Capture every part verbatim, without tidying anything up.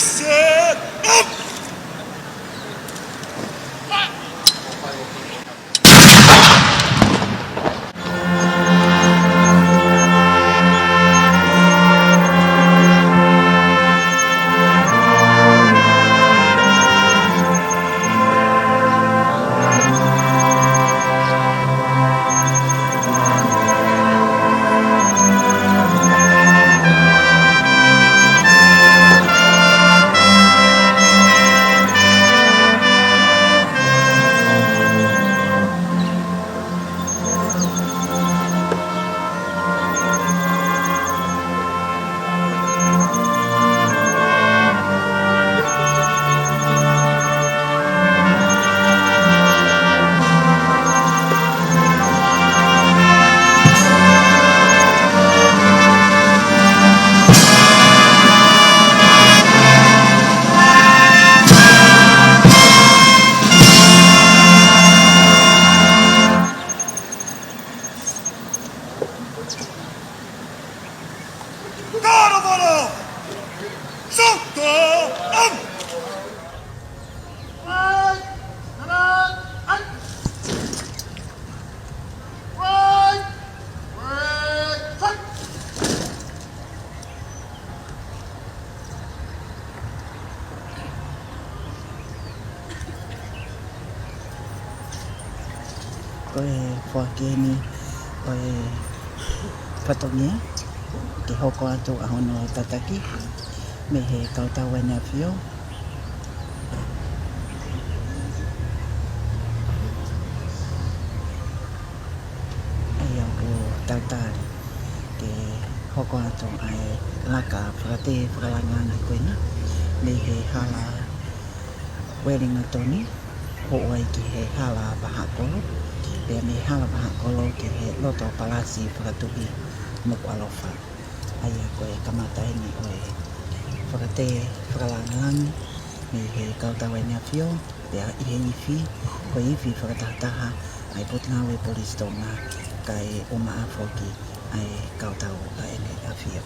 Set up! Kāravana! Sōta! Am! Ko e foaki eni ʻo e fatongia ke hoko atu ʻa hono tataki mei he Kautau ʻEne ʻAfio. ʻA ia ʻoku tau tali ke hoko atu ʻa e laka fakatē fakalāngilangi ko eni mei he hala Uelingatoni, hoko ai ki he hala Vahakolo, pea mei he hala Vahakolo ki he loto Palasi Fakatuʻi Nukuʻalofa. ʻA ia ko e kamata eni ʻo e fakatē fakalāngilangi mei he Kautau ʻEne ʻAfio, pea ʻi he ifi, ko e ifi fakatahataha ʻa e Potungāue Polisi Tonga, kae ʻumaʻā foki ʻa e Kautau ʻEne ʻAfio.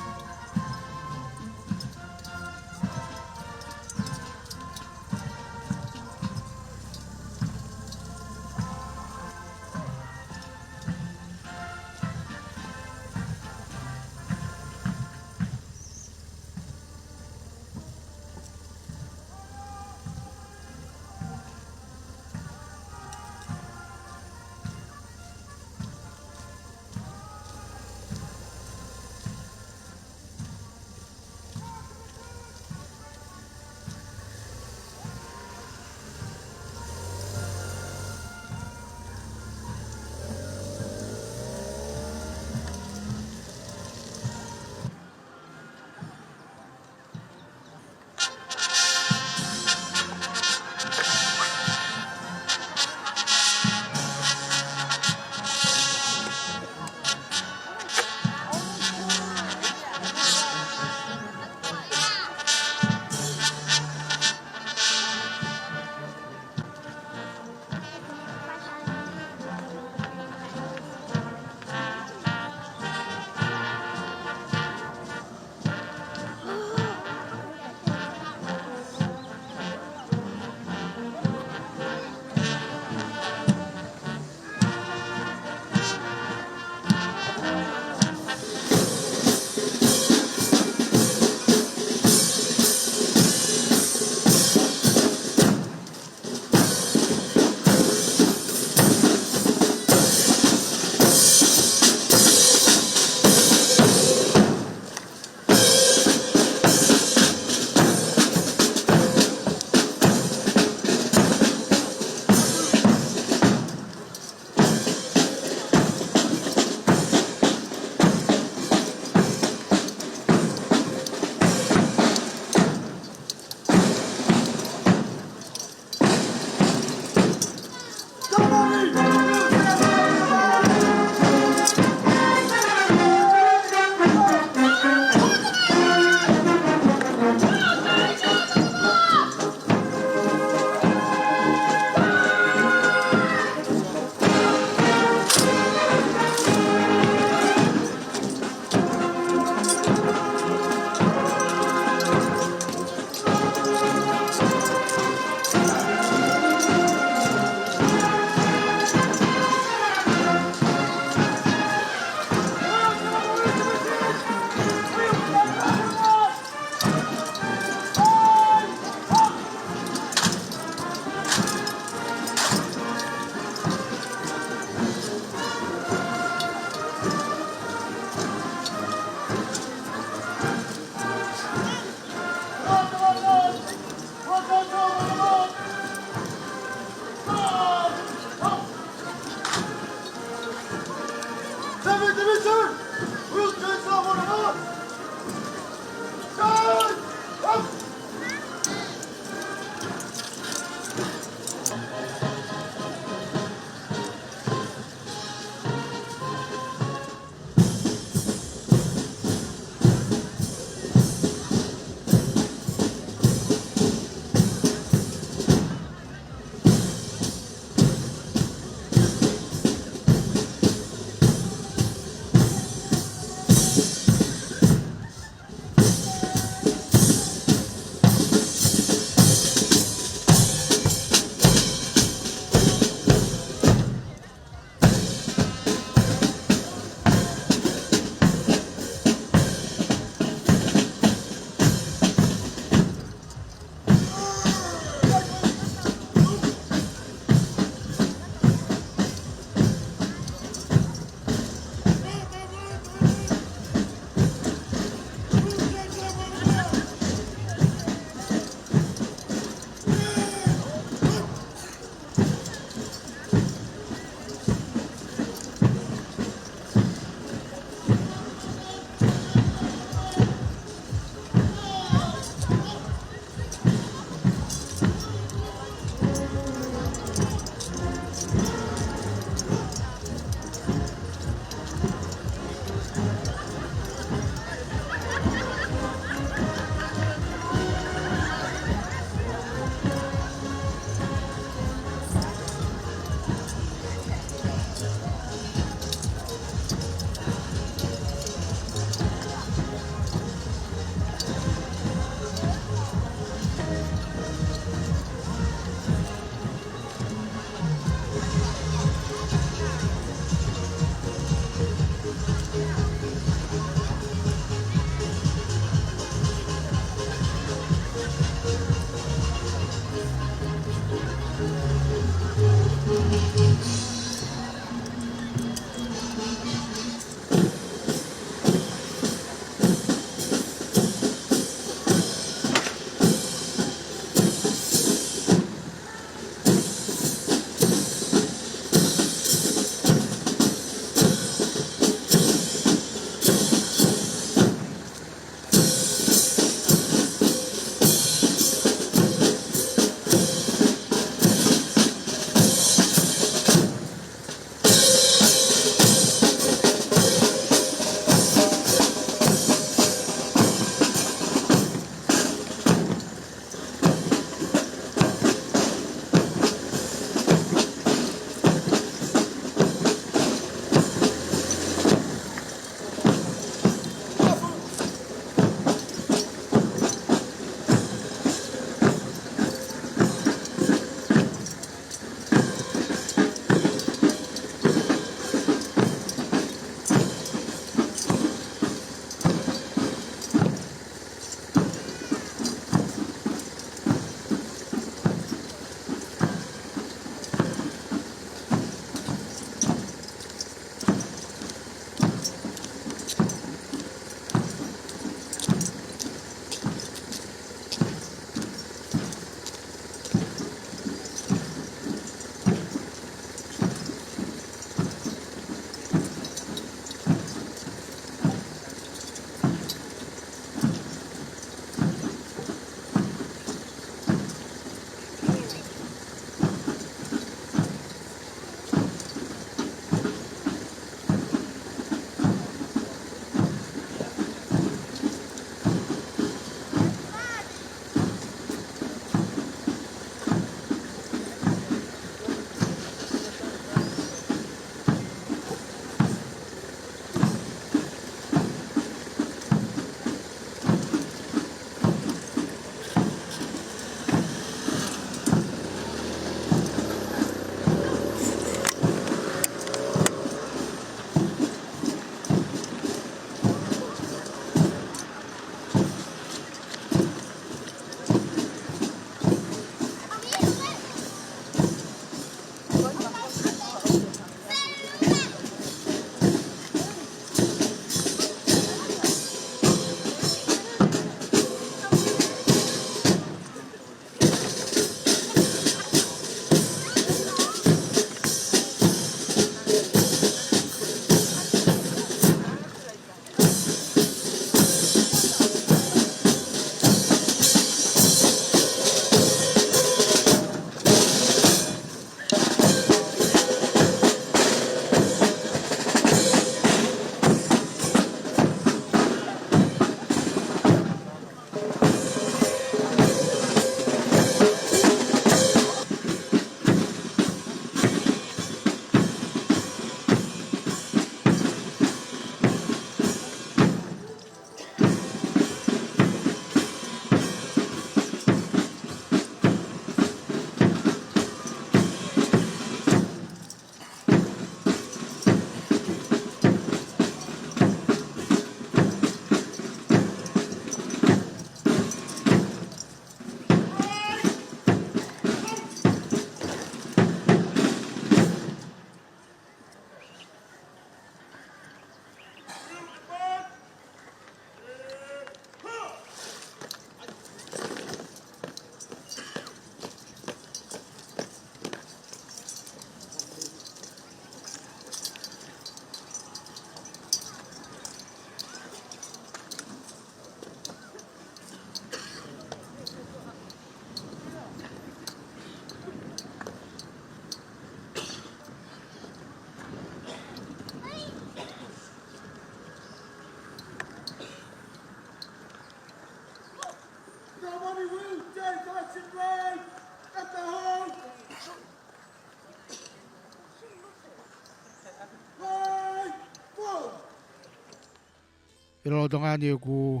ʻi lolotonga ni ʻoku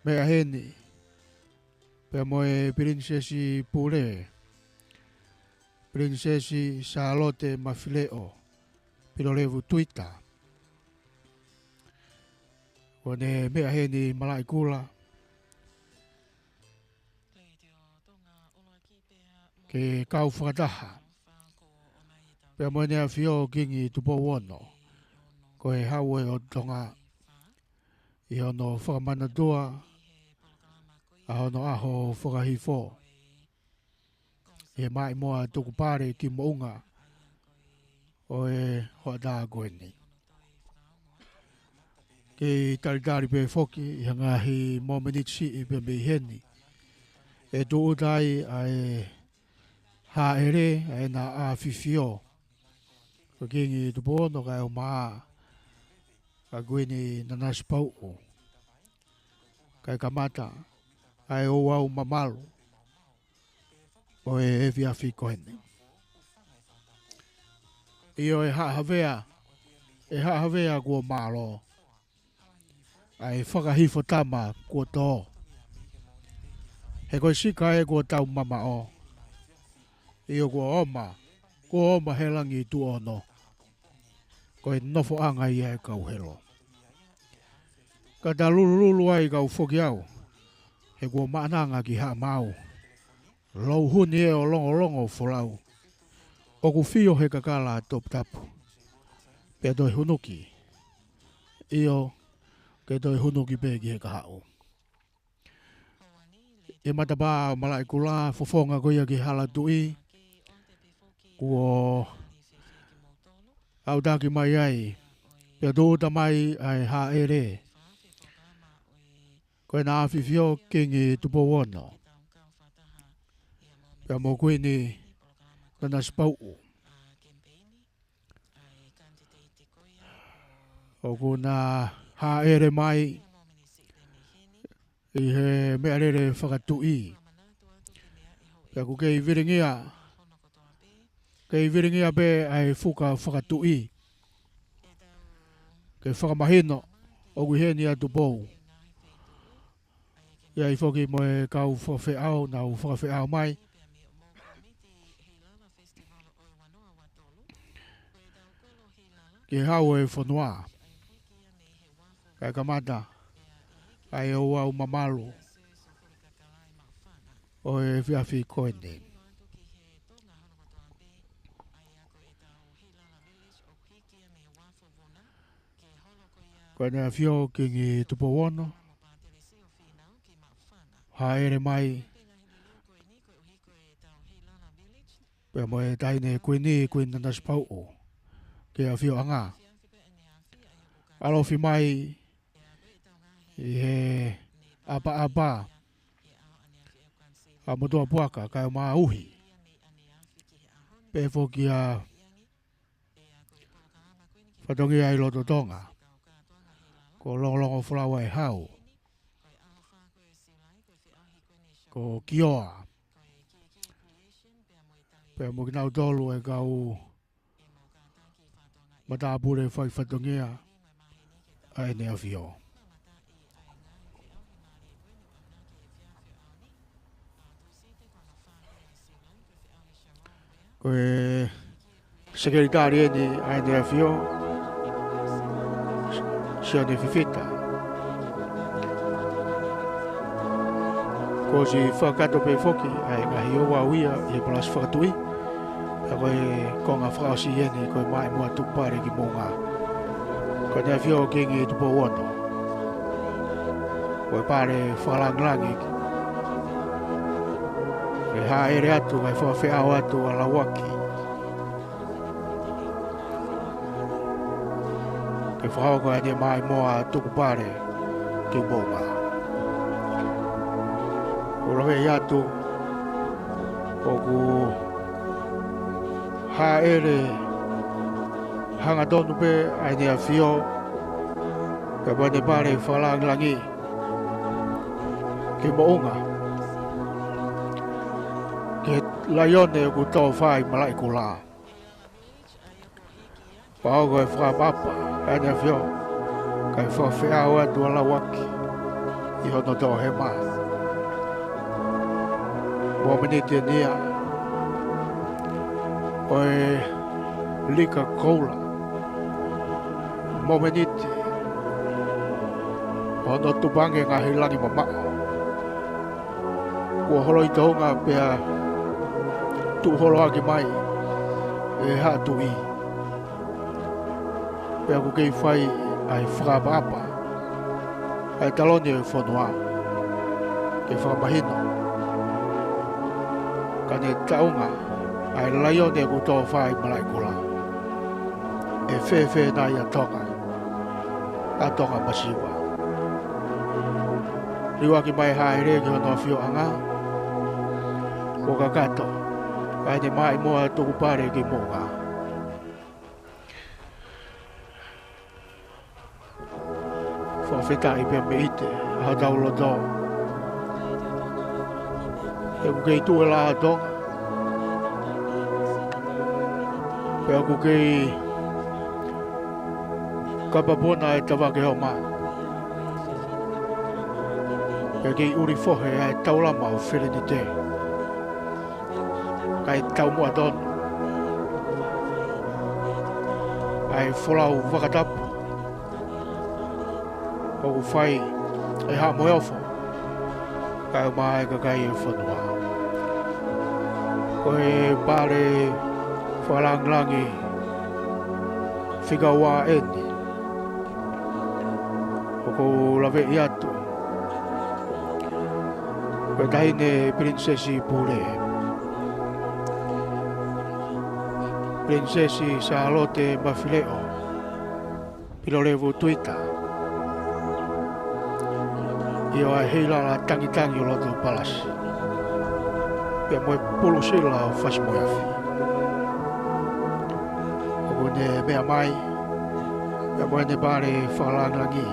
meʻa heni pea mo e Pilinisesi Pule, Pilinisesi Sālote Mafileʻo Pilolevu Tuita. ʻOku ne meʻa heni Malaʻekula ke kau fakataha pea mo ʻEne ʻAfio Kingi Tupou Ono, ko e Hau ʻo Tonga, ʻi hono fakamanatua ʻa hono ʻaho fakahifo ʻi he Maʻimoa Tukupale ki Moʻunga ʻo e hoʻatā ko eni. Kei talitali pē foki ʻi he ngaahi momeniti siʻi pē mei heni, ʻe tūʻuta ai ʻa e hāʻele ʻa ʻEna ʻAfifio ko Kingi Tupou Ono kae ʻumaʻā ʻa Kuini Nanasipauʻu, kae kamata ʻa e ouau mamalu ʻo e efiafi ko eni. ʻIo, ʻe haʻa havea, ʻe haʻa havea kuo mālō ʻa e fakahifo tama kuo tō. He ko e sika ē kuo tau mamaʻo. ʻIo, kuo ʻoma, kuo ʻoma he langi tuʻo ono. Ko e nofoʻanga ia ʻo e kau helo. Ka ta lulululu ai kau foki au, he kuo maʻananga ki Haʻa Maau. Louhuni ē ʻo longolongo folau. ʻOku fio he kakala toputapu. Pea toe hunuki. ʻIo, ke toe hunuki pē ki he kahaʻu. ʻI matapā ʻo Malaʻekula, fofonga ko ia ki Halatuʻi, kuo ʻautaki mai ai, pea tūʻuta mai ʻa e hāʻele ko ʻEna ʻAfifio Kingi Tupou Ono pea mo Kuini Nanasipauʻu. ʻOku na hāʻele mai ʻi he meʻalele fakatuʻi. Pea ʻoku kei vilingia, kei vilingia pē ʻa e fuka fakatuʻi ke fakamahino ʻoku ʻi heni ʻa Tupou. ʻI ai foki mo e kau fakafeʻao, nau fakafeʻao mai ki he Hau ʻo e fonua. Kae kamata ʻa e ouau mamalu ʻo e efiafi ko eni. Ko ʻEna ʻAfio Kingi Tupou Ono, hāʻele mai pea mo e taʻahine Kuini, Kuini Nanasipauʻu, ki he ʻafioʻanga. ʻAlofi mai ʻi he ʻapaʻapa ʻa Motuʻapuaka kae ʻumaʻā ʻa Uhi. Pea foki ʻa fatongia ʻi loto Tonga. Ko Longolongo Folau ʻa e Hau, ko Kioa, pea mo kinautolu e kau matāpule fai fatongia ʻa ʻEne ʻAfio. Ko e Sekelitali eni ʻa ʻEne ʻAfio, Sione Fifita. Kuo ʻosi fakakakato pē foki ʻa e ngaahi ouau ia ʻi he palasi fakatuʻi. Pea ko e konga fakaʻosi eni ko e Maʻimoa Tukupale ki Moʻunga. Ko ʻEne ʻAfio Kingi Tupou Ono, ko e pale fakalāngilangi ke hāʻele atu, kae fakafeʻao atu ʻa Lauaki ke fakahoko ʻa ʻEne Maʻimoa Tukupale ki Moʻunga. ʻOku ou ʻoatu ʻoku hāʻele hangatonu pē ʻa ʻEne ʻAfio pea mo ʻEne pale fakalāngilangi ki Moʻunga, ki he laione ʻoku tō fai Malaʻekula. Pea ʻoku fakaʻapaʻapa ʻa ʻEne ʻAfio Kae fakafeʻao atu ʻa Lauaki ʻi hono toʻohema. Momeniti eni ia ʻo e lika koula. Momeniti ʻo hono tupange ngaahi langi mamaʻo. Kuo holoi Tonga pea tuʻu holoaki mai ʻe Haʻa Tuʻi. Pea ʻoku kei fai ʻa e fakaʻapaʻapa ʻa e taloni ʻo e fonua ke fakamahino ka ne taʻunga ʻa e laione ʻoku tō fai malaʻekula. ʻE fēfē nai ʻa Tonga, ʻa Tonga masiva? Liuaki mai Haʻele ki hono ʻafioʻanga, kuo kakato, kae ne maʻimoa Tukupale ki Moʻunga. Fakafetaʻi pea mei ʻIte ʻa hotau loto. ʻOku kei tuʻu e laʻā ʻa Tonga. Pea ʻoku kei kapapona e tavake homa. Pea kei ʻuli fohe ʻa e taulama ʻo Felenite. Kae taumuʻa tonu ʻa e folau vakatapu ʻoku fai ʻe Haʻa Moheofo kae ʻumaʻā e kakai e fonua. Ko e pale fakalāngilangi fika ua eni ʻoku ou laveʻi atu. Ko e taʻahine Pilinisesi Pule, Pilinisesi Sālote Mafileʻo Pilolevu Tuita, ʻio, ʻa e heilala tangitangi ʻo loto palasi, pea mo e pulusila ʻo Fasi-moe-Afi. ʻOku ne meʻa mai pea mo ʻene pale fakalāngilangi.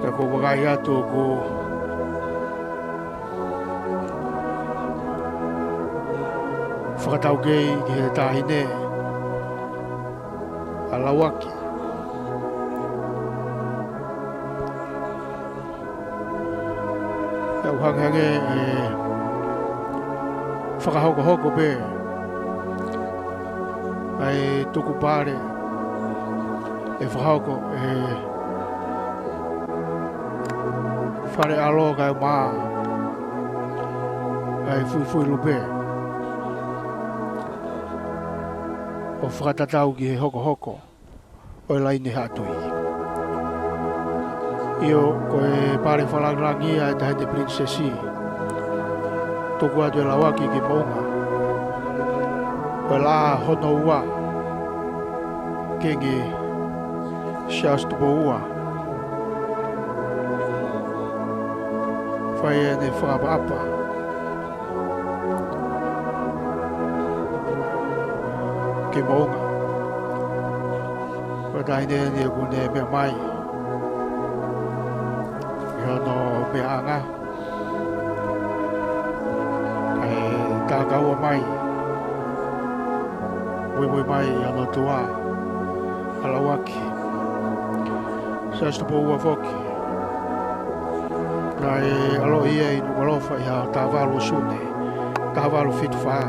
Pea ʻoku ou vakai atu ʻoku fakataukei ki he taʻahine ʻa Lauaki. Pea ʻoku hangehangē ʻe fakahokohoko pē ʻa e tukupale ʻe fakahoko ʻe Faleʻalo kae ʻumaʻā ʻa e Fuifui Lupe ʻo fakatatau ki he hokohoko ʻo e laine Haʻa Tuʻi. ʻIo, ko e pale fakalāngilangi ʻa e taʻahine Pilinisesi, tuku atu ʻe Lauaki ki Moʻunga. Ko e laʻā hono ua, Kingi Siaosi Tupou Ua, fai ʻene fakaʻapaʻapa ki Moʻunga. Ko e taʻahine ni ʻoku ne meʻa mai ʻi hono meʻaʻanga, kae takaua mai, muimui mai ʻi hono tuʻa ʻa Lauaki. Siaosi Tupou Ua foki, naʻe ʻaloʻi ia ʻi Nukuʻalofa ʻi he taha valu ʻo Sune, taha valu fitu fā.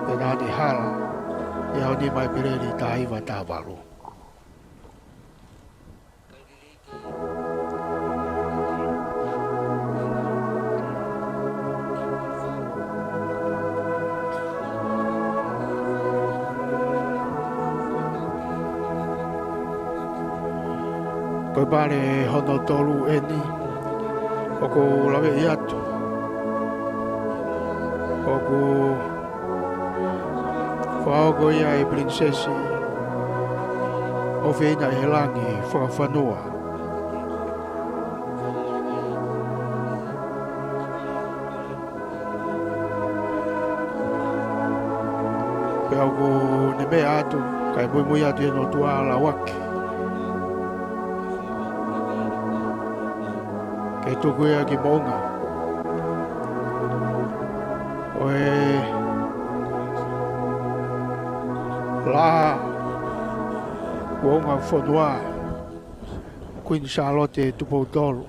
Pea naʻa ne hala ʻi he ʻaho nima ʻo ʻEpeleli, taha hiva taha valu. Ko e pale hono tolu eni ʻoku ou laveʻi atu. ʻOku fakahoko ia ʻe Pilinisesi ʻOfeina ʻi he Langi Fakafanua. Pea ʻoku ne meʻa atu, kae muimui atu ʻi hono tuʻa ʻa Lauaki, ke tuku ia ki Moʻunga. Ko e laʻā Kuonga fonua, Kuini Sālote Tupou Tolu.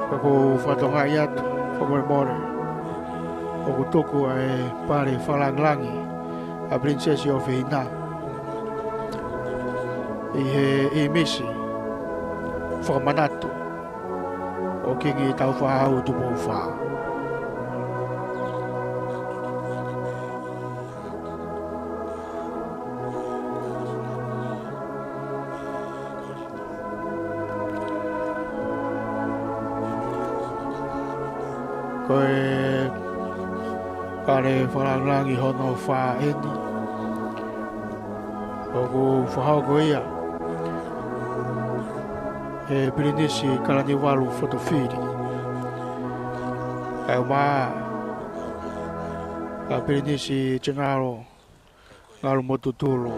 Ka ʻoku ou fakatokangaʻi atu, fakamolemole, ʻoku tuku ʻa e pale fakalangilangi ʻa Pilinisesi ʻOfeina ʻi he ʻīmisi fakamanatu ʻo Kingi Tāufaʻāhau Tupou Fā. Ko e pale fakalangilangi hono fā eni, ʻoku fakahoko ia ʻe Pilinisi Kalaniuvalu Fotofili, kaeʻumaʻā ʻa Pilinisi Tengalo Ngalumotutulu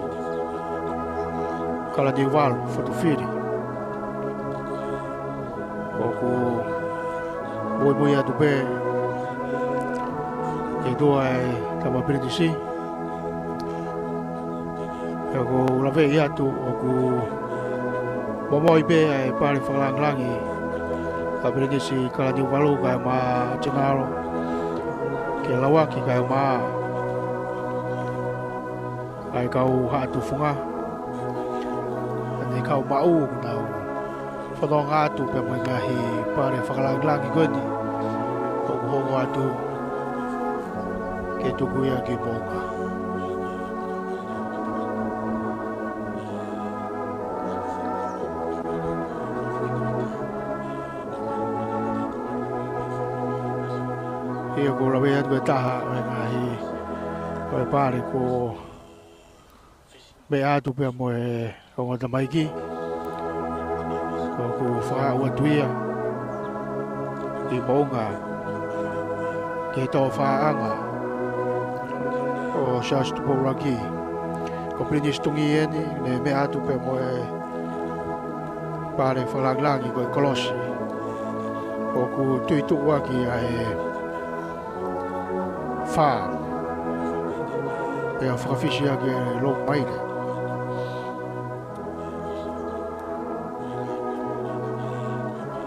Kalaniuvalu Fotofili. ʻOku muimui atu pē ki tuʻa e Tama Pilinisi. ʻOku ou laveʻi atu ʻoku momoi pē ʻa e pale fakalangilangi ʻa Pilinisi Kalaniuvalu kaeʻumaʻā Tengalo, ke lauaki kaeʻumaʻā ʻa e kau haʻa tufunga, ʻa e kau maʻu, ʻoku nau fononga atu pea mo e ngaahi pale fakalangilangi ko eni ʻoku hoko atu ke tuku ia ki Moʻunga. ʻIo, ʻoku ou laveʻi atu e taha ʻo e ngaahi, ʻo e pale kuo meʻa atu pea mo e ongo tamaiki. ʻOku fakaaʻu atu ia ʻi Moʻunga ki he toʻofaʻanga ʻo Siaosi Tupou ʻUluaki. Ko Pilinisi Tungi eni, ne meʻa atu pea mo e pale fakalangilangi ko e kolosi. ʻOku tuʻituʻu ʻaki ʻa e fā, pea fakafisi ʻaki e lou maile.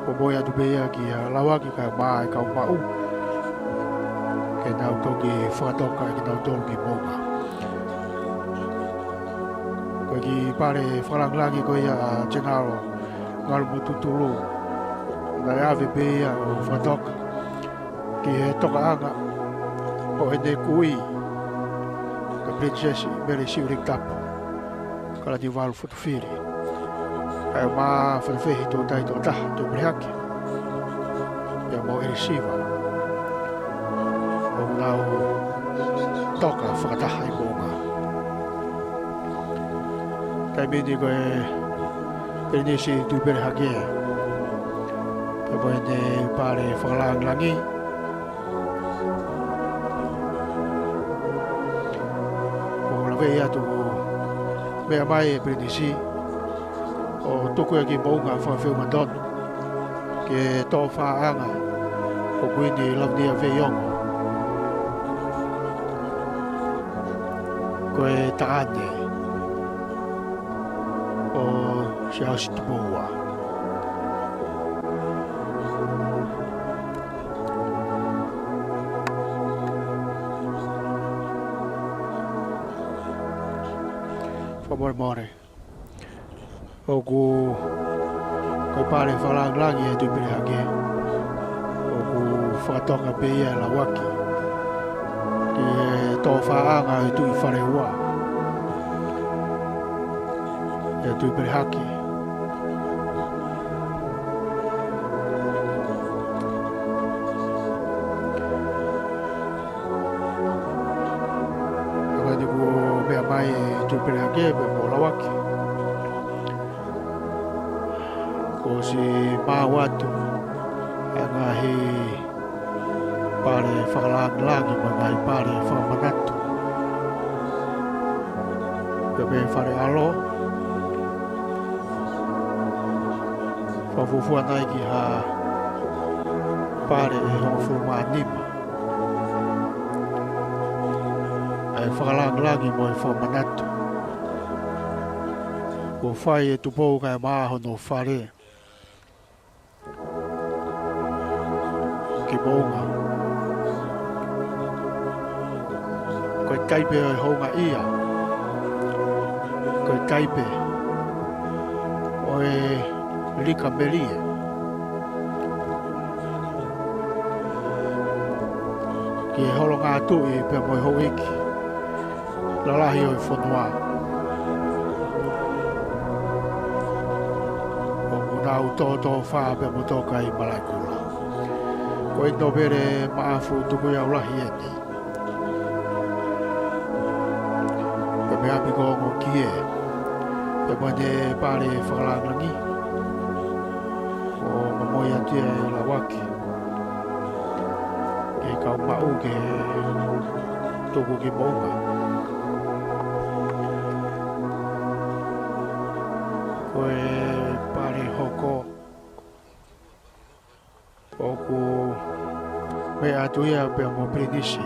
Momoi atu pē ia ke lauaki kaeʻumaʻā e kau maʻu, ke nau toki fakatoka ʻe kinautolu ki Moʻunga. Ko e kiʻi pale fakalangilangi ko ia ʻa Tengalo Ngalumotutulu, naʻe ʻave pē ia ʻo fakatoka ki he tokaʻanga ʻo ʻene kui, ko Pilinisesi Mele Siʻulekitapu Kalaniuvalu Fotofili, kaeʻumaʻā Fotofehi Toutai Tokotaha, Tuʻipelehake, pea mo ʻElisiva, ʻoku nau toka fakataha ʻi Moʻunga. Taimi ni ko e Pilinisi Tuʻipelehake, pea mo ʻene pale fakalangilangi. ʻOku laveʻi atu ʻoku meʻa mai e Pilinisi ʻo tuku ia ki Moʻunga fakafeʻunga tonu ki he toʻofaʻanga ʻo Kuini Lavinia Veiongo, ko e taʻane ʻo Siaosi Tupou Ua. Fakamolemole. ʻOku, ko e pale fakalangilangi ʻa e Tuʻipelehake, ʻoku fakatoka pē ia e lauaki ki he toʻofaʻanga ʻo e Tuʻi Faleua, ʻa e Tuʻipelehake. Ka ko eni kuo meʻa mai e Tuʻipelehake pea mo lauaki, kuo ʻosi maau atu ʻa e ngaahi pale fakalangilangi mo e ngaahi pale fakamanatu, pea pē fale ʻalo, fakafuofua nai ki ha Pale ʻe hongofulu mā nima. ʻA e fakalāngilangi mo e fakamanatu. Kuo fai ʻe Tupou kae maʻa hono fale ki Moʻunga. Ko e taipe ʻo e houngaʻia. Ko e taipe ʻo e lika melie. Ki he holongātuʻi pea mo e houʻeiki lalahi ʻo e fonua. ʻOku nau tōtōfā pea mo toka ʻi Malaʻekula. Ko e nōvele maʻafu tukuʻi au lahi eni. Pea mei ʻapi ko ongo kie. Pea mo ʻene pale fakalāngilangi. ʻO momoi atu ia ʻe Lauaki. Ke kau maʻu ke tuku ki Moʻunga. Ko e pale hoko ʻoku meʻa atu ia pea mo Pilinisi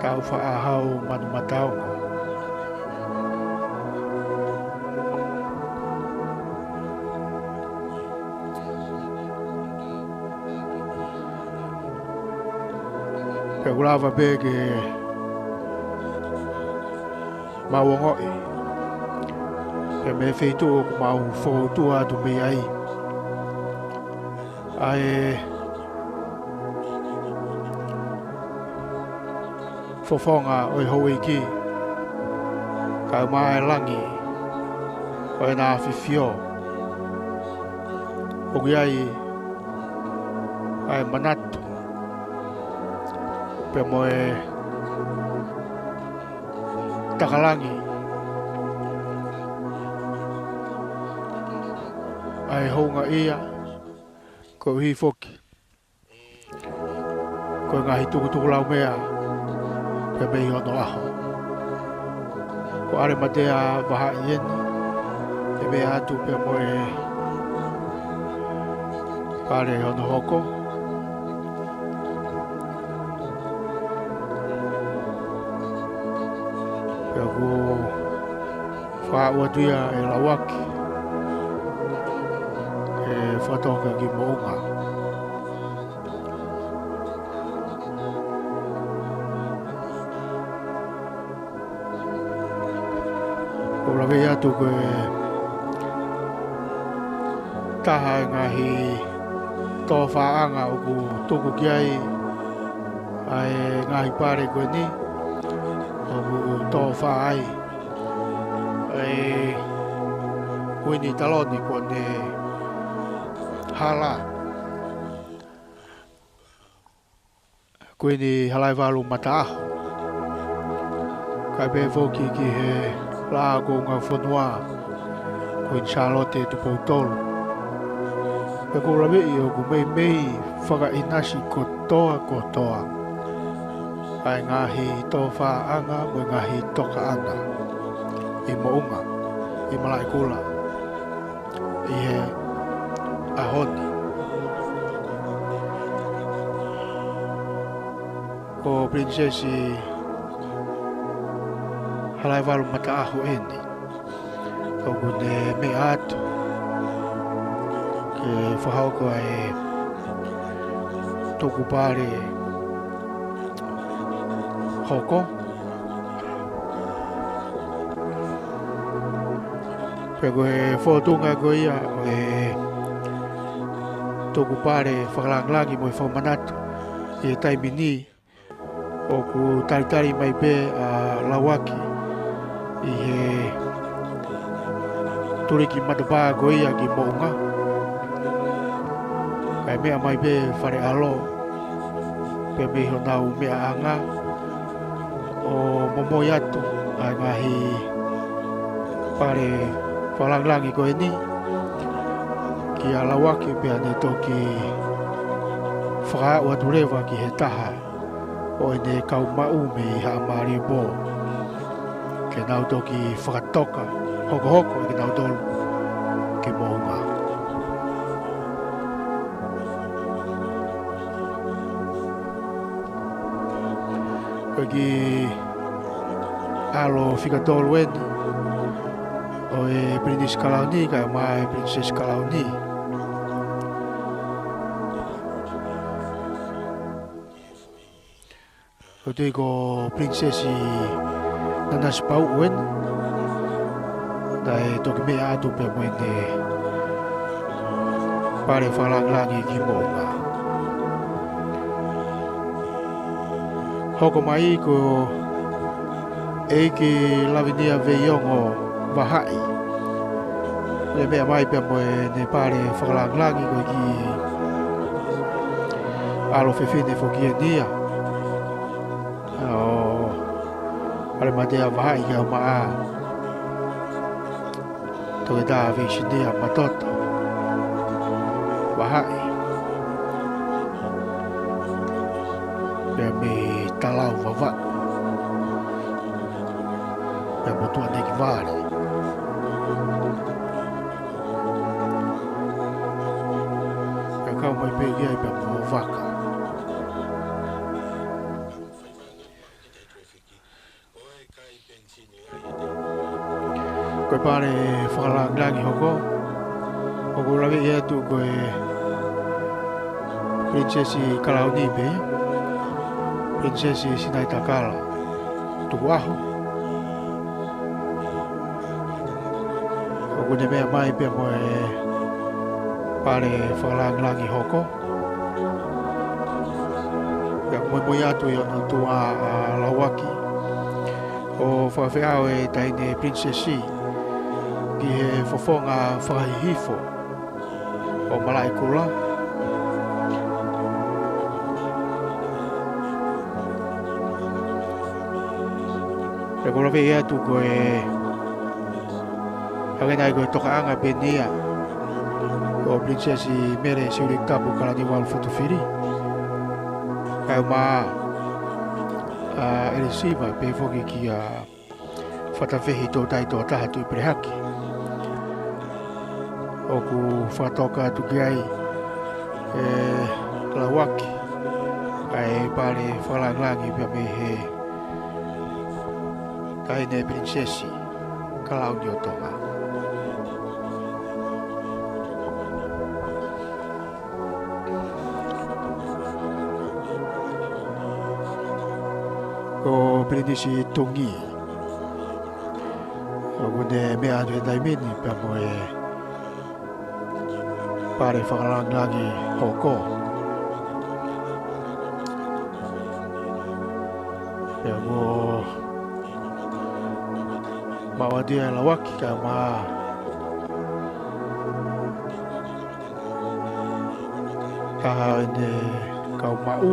Taufaʻahau Manumataongo. Pea ʻoku lava pē ke mau ongoʻi pea mei he feituʻu ʻoku mau foutua atu mei ai ʻa e fofonga ʻo e houʻeiki, kae maʻa e langi ʻo ʻena ʻafifio. ʻOku ʻi ai ʻa e manatu pea mo e takalangi ʻa e houngaʻia, koeʻuhi foki ko e ngaahi tukutukulaumea pea mei hono ʻaho. Ko ʻAlematea Vahaʻi eni, ʻe meʻa atu pea mo e pale hono hoko. Pea ʻoku fakaaʻu atu ia ʻe Lauaki ke fakatoka ki Moʻunga. ʻOku ou laveʻi atu ko e taha e ngaahi tōfaʻanga ʻoku tuku ki ai ʻa e ngaahi pale ko eni, ʻoku tōfā ai ʻa e Kuini Taloni Kuini Hala. Kuini Halaevalu Mataʻaho. Kae pehē foki ki he Laʻā kuo ʻunga fonua, Kuini Sālote Tupou Tolu. Pea ʻoku ou laveʻi ʻoku meimei fakaʻinasi kotoa kotoa ʻa e ngaahi tōfāʻanga mo e ngaahi tokaʻanga ʻi Moʻunga, ʻi Malaʻekula, ʻi he ʻaho ni. Ko Pilinisesi Halaevalu Mataʻaho eni ʻoku ne meʻa atu ke fakahoko ʻa e tukupale hoko. Pea ko e fōtunga ko ia ʻo e tukupale fakalāngilangi mo e fakamanatu ʻi he taimi ni, ʻoku talitali mai pē ʻa Lauaki ʻi he tuliki matapā ko ia ki Moʻunga. Kae meʻa mai pē Fale ʻAlo pea mei honau meʻaʻanga ʻo momoi atu ʻa e ngaahi pale fakalāngilangi ko eni kia Lauaki, pea ne toki fakaaʻu atu leva ki he taha ʻo ʻene kau maʻu mei Haʻamāliepō ke nau toki fakatoka hokohoko ʻe kinautolu ki Moʻunga. Ko e kiʻi ʻalo fika tolu eni ʻo e Pilinisi Kalauni, kae ʻumaʻā e Pilinisesi Kalauni. ʻOku tui ko Pilinisesi Nanasipauʻu eni, naʻe toki meʻa atu pea mo ʻene pale fakalāngilangi ki Moʻunga. Hoko mai ko ʻEiki Lavinia Veiongo Vahaʻi, ʻo ne meʻa mai pea mo ʻene pale fakalāngilangi ko e kiʻi ʻalo fefine foki eni ia ʻo ʻAlematea Vahaʻi, kae ʻumaʻā Toketā Veisinia Matoto Vahaʻi, pea mei Talau Vavaʻu, pea mo Tuʻanekivale. Pea kau mai pē ki ai pea mo Vaka. Ko e pale fakalāngilangi hoko, ʻoku laveʻi atu ko e Pilinisesi Kalauni pē ia, Pilinisesi Sinaitakala Tukuʻaho. ʻOku ne meʻa mai pea mo e pale fakalāngilangi hoko. Pea moimoi atu ʻi hono tuʻa ʻa Lauaki, ʻo fakafeʻao e taʻahine pilinisesi ki he fofonga fakahihifo ʻo Malaʻekula. Pea ʻoku laveʻi atu ko e hangē nai ko e tokaʻanga pē eni ia ʻo Pilinisesi Mele Siulikapu Kalaniuvalu Fotofili, kae ʻumaʻā ʻa ʻElisiva pea foki kia Fatafehi Toutai Tokotaha Tuʻi Pelehaki. ʻOku fakatoka atu ki ai ʻe Lauaki ʻa e pale fakalāngilangi pea mei he taʻahine pilinisesi Kalauni ʻo Tonga. Ko Pilinisi Tungi, ʻoku ne meʻa atu he taimi ni pea mo e pale fakalāngilangi hoko. Pea mo maʻu atu ia ʻe Lauaki kae ʻumaʻā taha ʻene kau maʻu.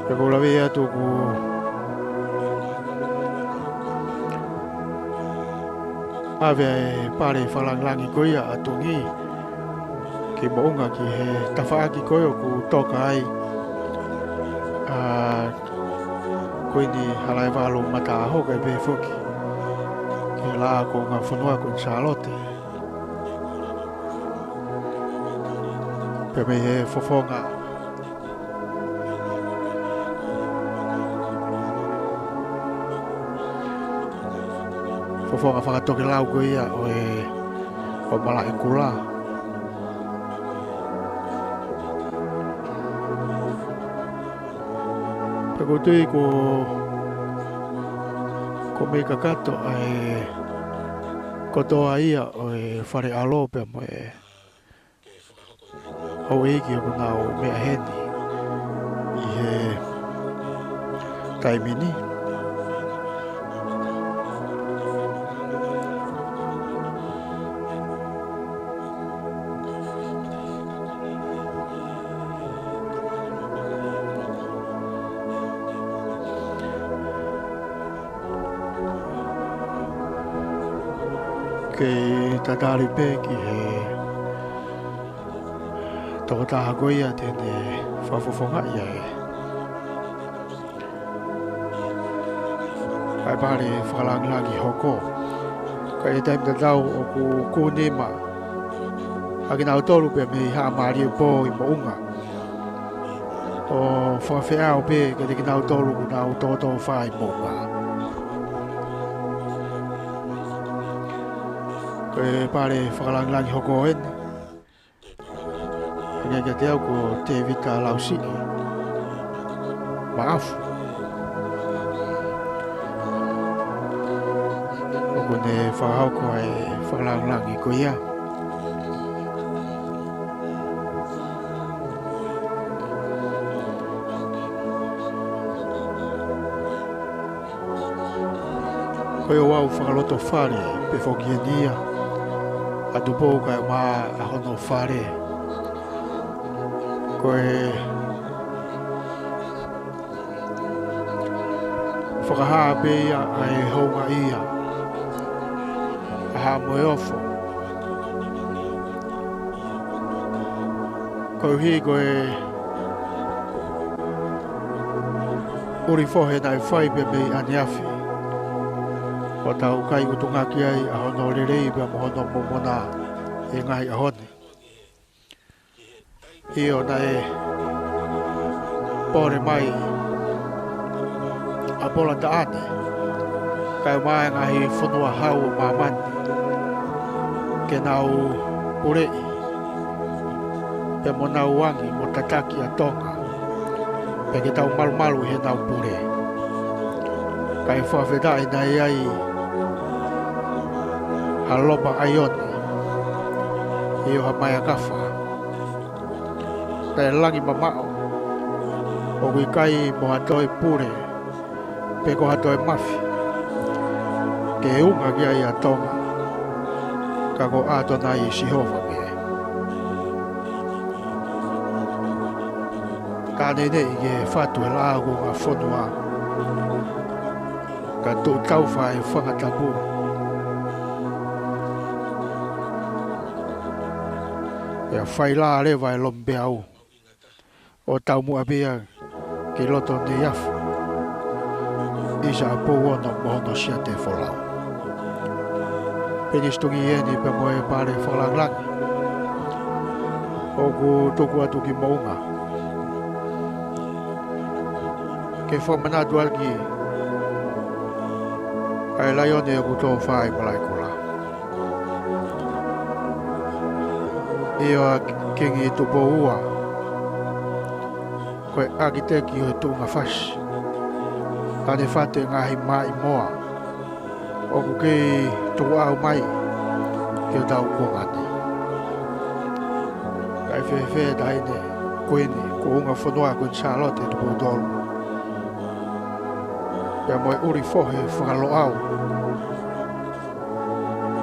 Pea ʻoku laveʻi atu ʻoku ʻave ʻa e pale fakalāngilangi ko ia ʻa Tungi ki Moʻunga ki he tafaʻaki ko ia ʻoku toka ai ʻa Kuini Halaevalu Mataʻaho kae pehē foki ki he Laʻā kuo ʻOngafonua, Kuini Sālote. Pea mei he fofonga, fofonga fakatokelau ko ia ʻo e, ʻo Malaʻekula. Pea ʻoku ou tui ko, ko e meʻa kakato ʻa e kotoa ia ʻo e fale ʻalo pea mo e houʻeiki ʻoku nau meʻa heni ʻi he taimi ni. Kei tatali pē ki he tokotaha ko ia te ne fakafofongaʻi ʻa e ʻa e pale fakalangilangi hoko. Ka ʻi he taimi tatau ʻoku kūnima ʻa kinautolu pē mei Haʻa Mālie Pō ʻi Moʻunga ʻo fakafeʻao pē kiate kinautolu ʻoku nau tōtōfā ʻi Moʻunga. Ko e pale fakalangilangi hoko eni. Hangē kiate au ko Tēvita Lausiʻi Maʻafu. ʻOku ne fakahoko ʻa e fakalangilangi ko ia. Ko e ouau fakalotofale pē foki eni ia ʻa Tupou kae ʻumaʻā hono fale. Ko e fakahā pē ia ʻa e houngaʻia ʻa Haʻa Moheofo. Koeʻuhi ko e ʻuli fohe naʻe fai pē mei ʻaneafi, ʻo tau kai ʻutunga ki ai ʻa hono lelei pea mo hono momona ʻi he ngaahi ʻaho ni. ʻIo, naʻe pole mai ʻa Pola Taʻane kae ʻumaʻā e ngaahi fonua hau ʻo māmani ke nau puleʻi pea mo nau angi mo tataki ʻa Tonga, pea ke tau malumalu ʻi heʻenau pule. Kae fakafetaʻi naʻe ʻi ai ha lopa ʻaione, ʻio, ha maea kafa. Pea langi mamaʻo, ʻoku ʻikai mo ha toe pule pe ko ha toe mafi ke unga ki ai ʻa Tonga, ka ko ʻAtonai Sihova pē. Ka neʻineʻi ke fatu he laʻā ʻo e kuonga fonua, ka tuʻu taufa e fanga tapu, pea fai lā leva e lomipeau ʻo taumuʻa pē ia ki loto neiafu, ʻisa ʻa Pouono mo hono siate folau. Pilinisi Tuʻi eni pea mo e pale fakalangilangi ʻoku tuku atu ki Moʻunga. Ke fakamanatu ʻaki ʻa e laione ʻoku tōfā ʻi Malaʻekula. ʻIo, ʻa Kingi Tupou Ua, ko e ʻakiteki ʻo e tuʻunga fasi, ʻa ʻene fatu e ngaahi maʻimoa ʻoku kei tukuʻau mai ki hotau kuonga ni. Kae fēfē taʻahine Kuini, kuonga fonua Kuini Sālote Tupou Tolu, pea mo e ʻuli fohe fakaLoʻau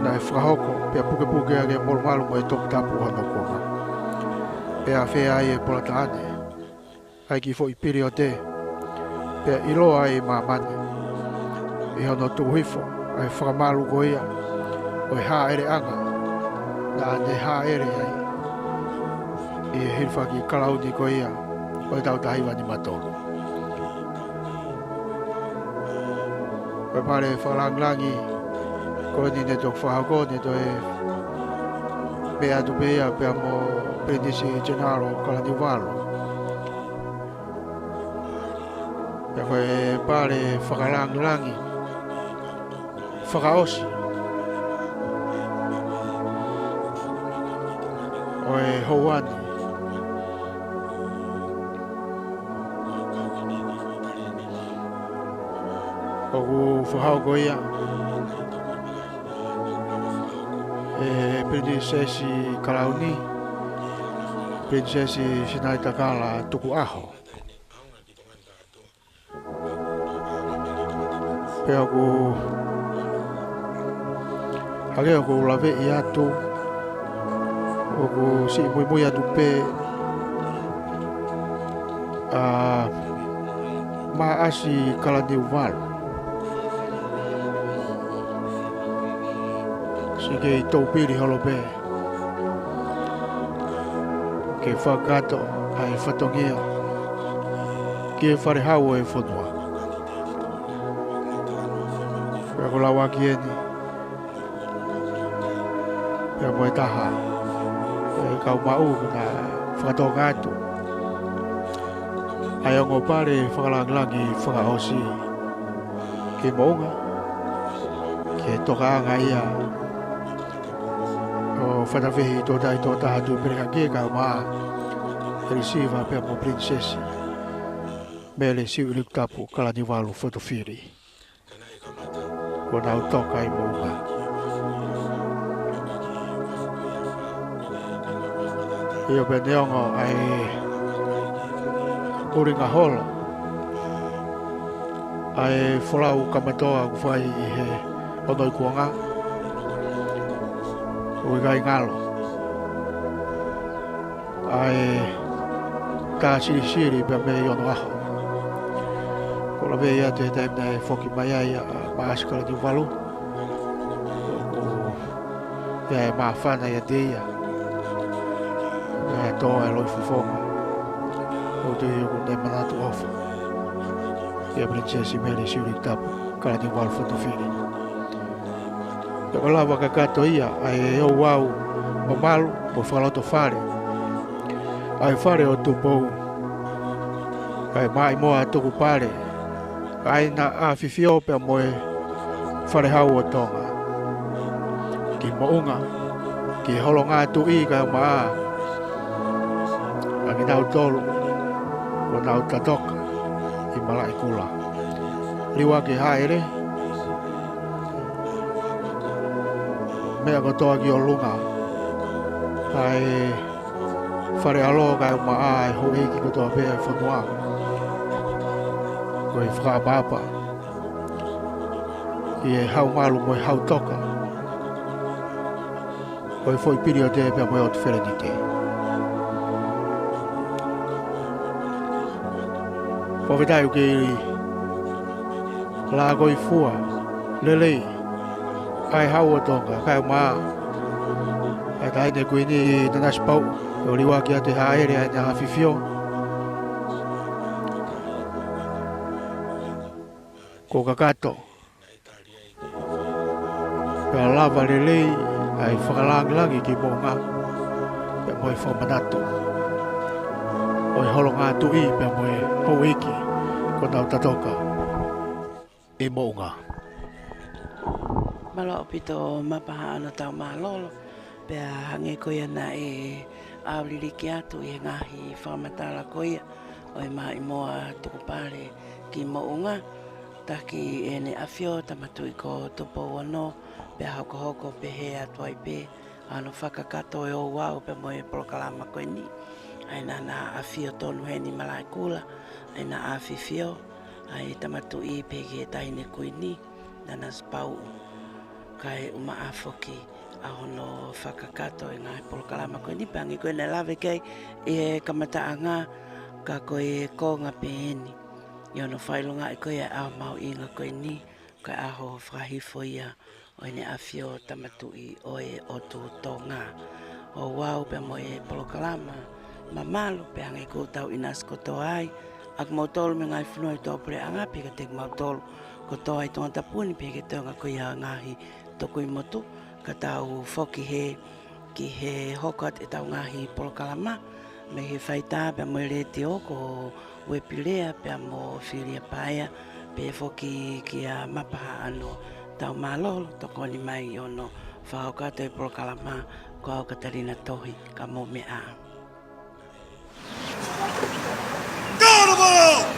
naʻe fakahoko pea pukepuke ʻaki e molumalu mo e toputapu ʻo hono kuonga? Pea fēfē ai e Pola Taʻane, ʻa e kiʻi foʻi piliote, pea ʻiloa ai ʻe māmani ʻi hono tuku hifo ʻa e fakamalu ko ia ʻo e hāʻeleʻanga naʻa ne hāʻele ai ʻi he hilifaki kalauni ko ia ʻo e taʻu taha hiva nima tolu. Ko e pale fakalangilangi ko eni ne toki fakahoko, ne toe meʻa atu pē ia pea mo Pilinisi General Kalaniuvalu. Pea ko e pale fakalangilangi fakaʻosi ʻo e houa ni, ʻoku fakahoko ia ʻe Pilinisesi Kalauni, Pilinisesi Sinaitakala Tukuʻaho. Pea ʻoku, hangē ʻoku ou laveʻi atu, ʻoku siʻi muimui atu pē ʻa Maʻasi Kalaniuvalu. Siʻi kei toupili holo pē ke fakakakato ʻa e fatongia ki he fale hau ʻo e fonua. Pea ko e lau ʻaki eni, pea mo e taha ʻo e kau maʻu, ko ʻena fakatonga atu ʻa e ongo pale fakalāngilangi fakaʻosi ki Moʻunga, ki he tokaʻanga ia ʻo Fatavehi Tōtahi Tōtaha Tuʻi Pelekaki, kae ʻumaʻā ʻa e Lisiva pea mo Pilinisesi Mele Siuʻilikutapu Kalaniuvalu Fotofili. Kuo nau toka ʻi Moʻunga. ʻIo, pea neongo ʻa e ʻulinga holo ʻa e folau kamata ʻoku fai ʻi he ono ikuʻanga, ʻoku ʻikai ngalo ʻa e tā silisili pea mei onoʻaho. Ko e lave ia ʻi he taimi naʻe foki mai ai ʻa Maʻasi Kalaniuvalu, ʻoku ʻi ai e māfana ʻiate ia, ʻa e tō ʻa e loi fofonga. ʻOku ou tui ʻoku ne manatu ʻofa ʻia Pilinisesi Mele Siuʻilikutapu Kalaniuvalu Fotofili. Pea ko e lava kakato ia ʻa e ouau mamalu mo fakalotofale ʻa e fale ʻo Tupou, ʻa e Maʻimoa Tukupale, ʻa ʻena ʻAfifio pea mo e Falehau ʻo Tonga, ki Moʻunga, ki he Holongātuʻi, kae ʻumaʻā ʻa kinautolu kuo nau tatoka ʻi Malaʻekula. Liuaki e hāʻele, meʻa kotoa ki ʻolunga, ʻa e fale ʻalo kae ʻumaʻā e houʻeiki kotoa pē ʻa e fonua. Ko e fakaʻapaʻapa ki he Haumalu mo e Hautoka, ko e foʻi piliote pea mo e ʻOtu Felenite. Fakafetaʻi ʻoku kei lākoifua lelei ʻa e Hau ʻo Tonga, kae ʻumaʻā ʻa e Taʻahine Kuini Nanasipauʻu, ʻo liuaki atu e hāʻele ʻa ʻena ʻAfifio. Kuo kakato, pea lava lelei ʻa e fakalāngilangi ki Moʻunga, pea mo e fakamanatu ʻo e Holongātuʻi pea mo e houʻeiki kuo nau tatoka ʻi Moʻunga. Mālō ʻaupito Mapaha ʻAno, tau mālōlō. Pea hangē ko ia naʻe ʻauliliki atu ʻi he ngaahi fakamatala ko ia ʻo e Maʻimoa Tukupale ki Moʻunga, taki ʻEne ʻAfio Tama Tuʻi ko Tupou Ono, pea hokohoko pehē atu ai pē ʻa hono fakakakato e ouau pea mo e polokalama ko eni. ʻA ʻena ʻAfio tonu heni Malaʻekula, ʻa ʻena ʻAfifio ʻa e Tama Tuʻi pehē ki he Taʻahine Kuini Nanasipauʻu, kae ʻumaʻā foki ʻa hono fakakakato e ngaahi polokalama ko eni, pea hangē ko ia naʻe lave ki ai ʻi he kamataʻanga, ka ko e konga pē eni ʻi hono fakaʻilongaʻi ko ia e ʻaho mahuʻinga ko eni, ko e ʻaho fakahifo ia ʻo ʻEne ʻAfio Tama Tuʻi ʻo e ʻOtu Tonga. Ouau pea mo e polokalama mamalu, pea hangē ko ʻetau ʻinasi kotoa ai, ʻa kimoutolu mei he ngaahi fonua ʻi tuʻapuleʻanga, pea kiate kimautolu kotoa ʻi Tongatapu ni, pea ki he toenga ko ia ngaahi tokui motu, ka tau foki hē ki he hoko atu ʻetau ngaahi polokalama mei he faitā pea mo e letiō ko Uepilea pea mo Filia Paea, pea foki kia Mapaha ʻAno, tau mālōlō, tokoni mai ʻi hono fakahoko atu e polokalama, ko au Katalina Tohi, ka mou meʻa ā. Go to the ball!